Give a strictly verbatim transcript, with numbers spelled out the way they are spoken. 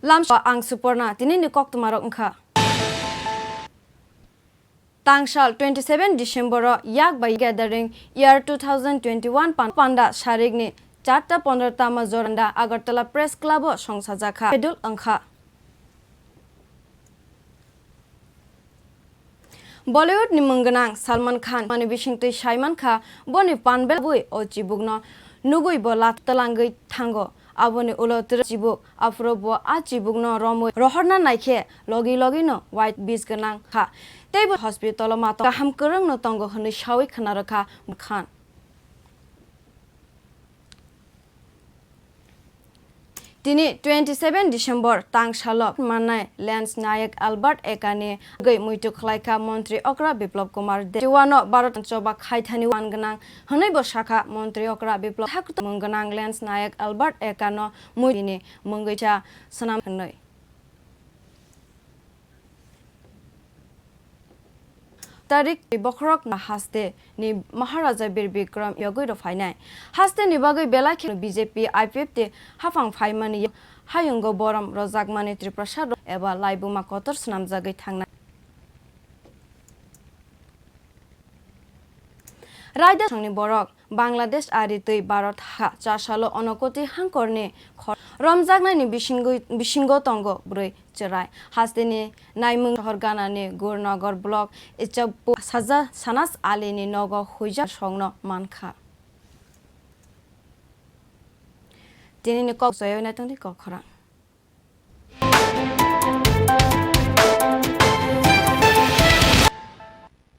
Lamso ang Suporna, tinini koktwmarok wngkha. Tangsal twenty seven December o yak bai gathering year two thousand twenty one pan-, panda sarikni charta pondro tama joranda Agartala Press Club o songsajakha. Schedule wngkha. Bollywood ni mung gwnang Salman Khan mani bisingtwi sai mankha, boni panbel bui o chibukno nugui bo lat twlangwi thango. Aboni ulo twrwk chibuk, aphuru bo a chibukno romwi rohorna naikhe logi logi no wait bis gwnang kha. Teibo hospital o ma tong-, kaham kwrwng no tongo hwnwi sawi khna rwkha Khan. Tini twenty seven December tang salo manai Lance Nayak Albert Ekani gwi muitu khlaikha Montri Okra Biplop Kumar Deb. Tiwano Bharat choba khaithani wan gwnang hwnwi bo sakha Montri Okra Biplop thak mung gwnang Lance Nayak Albert Ekano muitini mungwi cha swnam hwnwi. Tarik bokhorok na haste ni Maharaja Bir Bikram yogwi rw phainai. Haste ni bagwi belai khe B J P, I P F T haphang phaimani hayungo borom rojakmani Tiprasa rok eba laibuma kotor swnamjagwi thangnai. Raida songni borok Bangladesh ari twi Bharat ha chasalo onokoti hangkorni khor romjaknaini bisingwi-, bisingo tongo bwrwi chwrai. Hasteni naimung sohor ganani Gurnagar block Ichapu saja Sanas Alini nogo huija songno mankha. Tinini kok joyoi naitongdi kok khorang.